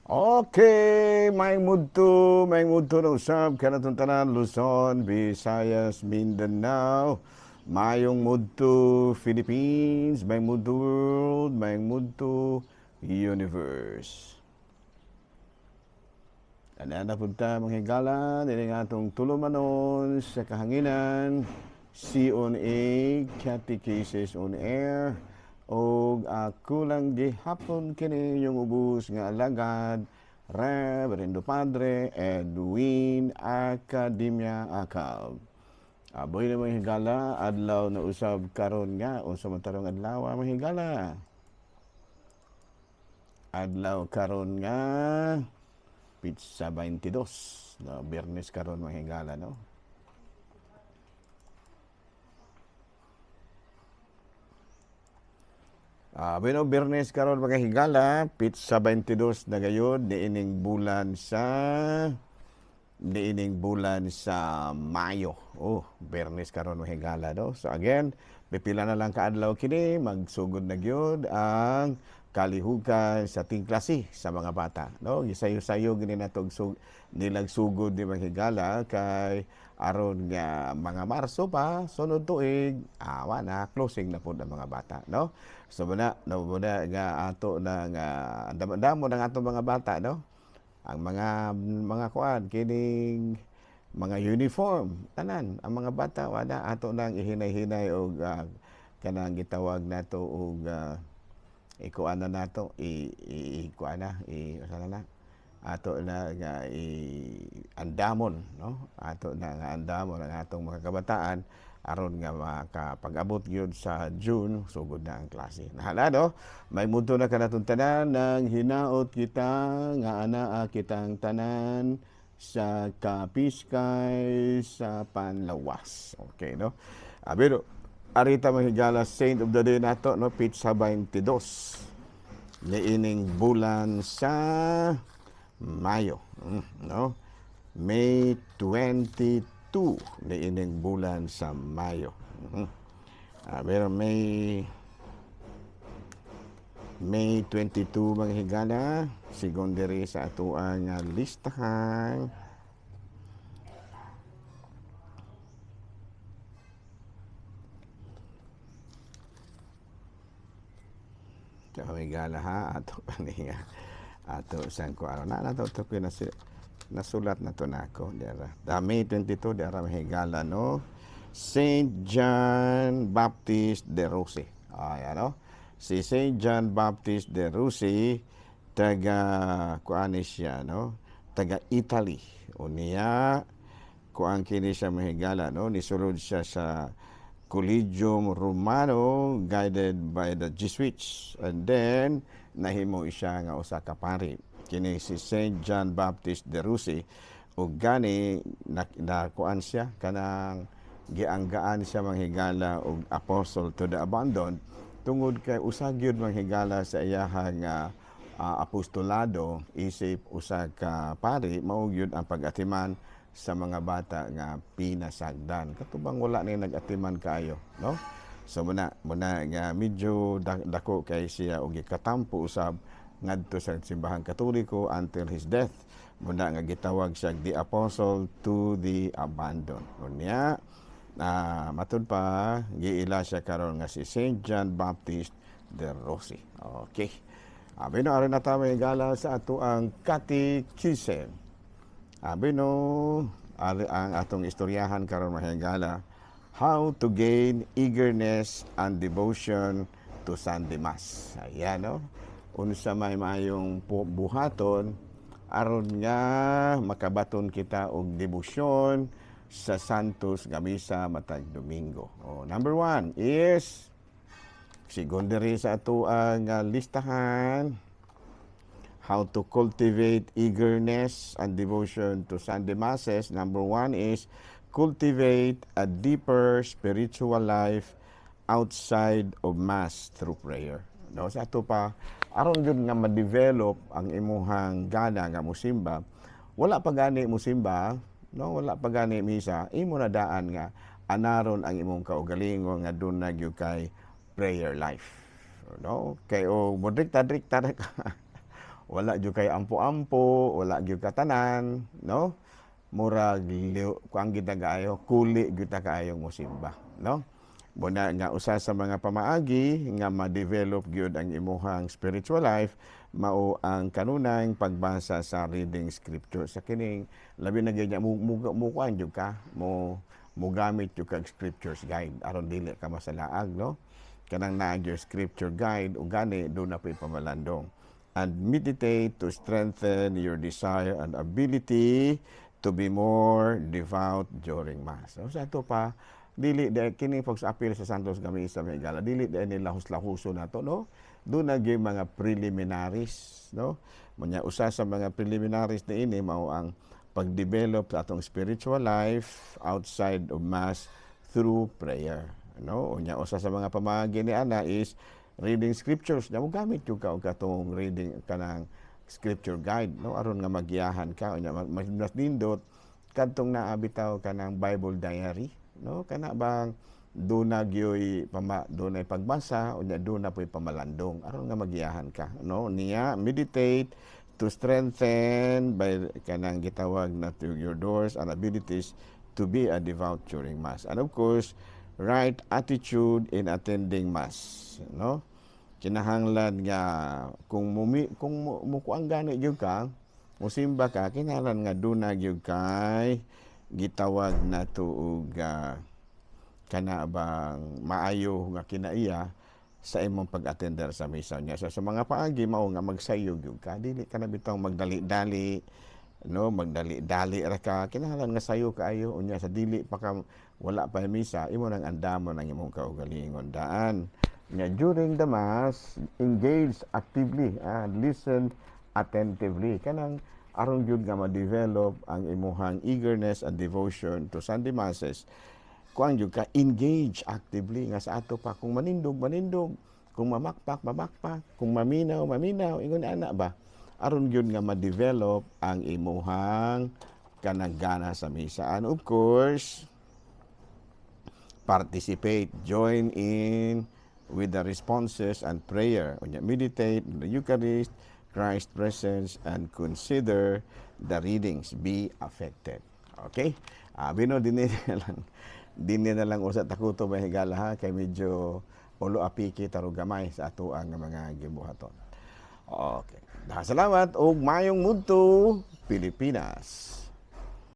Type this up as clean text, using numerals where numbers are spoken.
Okay, may mudto na usab kanatong tanan, Luzon, Visayas, Mindanao, mayong mudto Philippines, may mudto world, may mudto universe. Ana na punta, mga higala, dili nga atong tulumanon sa kahanginan, C on A, Catechesis on Air, og ako lang gihapon kini yung ubos nga alagad, Reverendo Padre Edwin Academia Acab. Aboy na, mga higala, adlaw na usab karon nga, unsa man tarong adlaw, mga higala? Adlaw karon nga Pitsa 22, no, Biyernes karon, mga higala, no? Bueno, Biyernes karon, mga higala, pitsa 22 na gayud niining bulan sa Mayo. Oh, Biyernes karon, mga higala, no. So again, pipila na lang kaadlaw kini magsugod na gyud ang kalihukan sa tingklase sa mga bata, no? Gisayo-sayo gini nato nilang sugod ni mga higala kay aron nga mga Marso pa sunod tuig, awa na, closing na pud ang mga bata, no? So muna no, muna nga ato na nga andam-andamo ng atong mga bata, no? Ang mga kuan kining mga uniform, tanan ang mga bata wala, ato nang ihinay-hinay og kanang gitawag nato og ikuan na nato i kuan na i sana na ato na nga i andamon, no? Ato na nga andamon ang atong mga kabataan aron nga makapag-abot gyud sa June, sugod na ang klase. Nahala, no? May mudto na kanatong tanan ng hinaot kita nga anaa kitang tanan sa kapiskay sa panlawas. Okay, no? Pero arita, mga higala, saint of the day nato, no? Pitsa 22 niining bulan sa Mayo, no? May 22 niining bulan sa Mayo. Pero May 22, mga higala, sigon diri sa atoang listahan. Mga higala ha, ato kaniya. Ato sang ko ano na nato to ko nasulat na to nako dira. Da May 22 dira, mga higala, no. Saint John Baptist de Rossi. Ay ano? Si Saint John Baptist de Rossi, taga kuan siya, no? Taga Italy. Unya kuan kini siya, mga higala, no? Nisulod siya sa Collegium Romano guided by the Jesuits and then nahimo siya nga usa ka pari. Kini si Saint John Baptist de Rossi ug gani na kuan siya, kanang gianggaan siya, mga higala, og apostle to the abandoned tungod kay usa gyud, mga higala, sa iyahang apostolado isip usa ka pari mao gyud ang pag-atiman sa mga bata nga pinasagdan, katubang wala ni nag-atiman kaayo, no? So muna muna nga medyo dako kay siya og gikatampo usab ngadto sa Simbahang Katoliko until his death. Muna nga gitawag siya the apostle to the abandoned. Unya matud pa giila siya karon nga si Saint John Baptist de Rossi. Okay. Abi no, aron na ta, mga higala, sa ato ang catechism. Abi no, ang atong istoryahan karon, mga higala, how to gain eagerness and devotion to Sunday Mass. Ayan, no? Unsa may maayong buhaton aron nga makabaton kita og debosyon sa Santos nga misa matag Domingo? Oh, number one is, sigon diri sa ato ang listahan, how to cultivate eagerness and devotion to Sunday Masses. Number one is cultivate a deeper spiritual life outside of Mass through prayer. No, sa ato pa, aron gyud nga ma-develop ang imuhang gana nga musimba, wala pa gani musimba, no, wala pa gani misa, imo na daan nga anaron ang imong kaugalingon nga duna gyud kay prayer life. No? Kay o modrikta-drikta na ka. Wala gyud kay ampo-ampo, wala gyud katanan, no? Murag kuang kita kaayo, kuli gyud ta kaayong mosimba, no? Muna nga usa sa mga pamaagi nga ma-develop gyud ang imuhang spiritual life mao ang kanunayng pagbasa sa reading scripture sa kining labi na gyud niya mo kuan gyud ka, mo mogamit gyud kag scriptures guide aron dili ka masalaag, no? Kanang naa gyud scripture guide ug gani duna po'y pamalandong. And meditate to strengthen your desire and ability to be more devout during Mass. So, sa ato pa, dili di kini pag sa apil sa Santos Gamisa may gala, dili di ni lahos-lahoso nato, no? Duna gyud mga preliminaries, no? Munya usa sa mga preliminaries ni ini mao ang pag-develop sa atong spiritual life outside of Mass through prayer, no? Unya usa sa mga pamaagi ni ana is reading scriptures. Nya mo gamit gyud ka og katong reading kanang scripture guide, no, aron nga magiyahan ka. Unya mas, mas nindot kadtong naa bitaw kanang Bible diary, no, kana bang duna gyoy pama dunay pagbasa, unya duna po'y pamalandong aron nga magiyahan ka, no? Niya meditate to strengthen by kanang gitawag na to your doors and abilities to be a devout during Mass. And of course, right attitude in attending Mass, no? Kinahanglan nga kung mumi kung mukuang gani gyud ka, musimba ka, kinahanglan nga duna gyud kay gitawag na og kana bang maayo nga kinaiya sa imong pag-attender sa misa niya. So, sa mga paagi mao nga magsayo gyud ka, dili ka na bitaw magdali-dali, no, magdali-dali ra ka. Kinahanglan nga sayo kaayo. Unya sa dili pa ka, wala pa misa, imo nang andamon ang imong kaugalingon daan. Nya during the Mass, engage actively and listen attentively, kanang aron gyud nga ma-develop ang imuhang eagerness and devotion to Sunday Masses. Kuan gyud ka, engage actively nga sa ato pa kung manindog, manindog, kung mamakpak, mamakpak, kung maminaw, maminaw, ingon ana ba, aron gyud nga ma-develop ang imuhang kanang gana sa misa. And of course, participate, join in with the responses and prayer. Unya meditate on the Eucharist, Christ presence, and consider the readings. Be affected. Okay? Bino dinhi na lang usa takuto, mga higala, ha, kay medyo ulo apiki tarog gamay sa ato ang mga gibuhaton. Okay. Salamat ug maayong mudto, Pilipinas.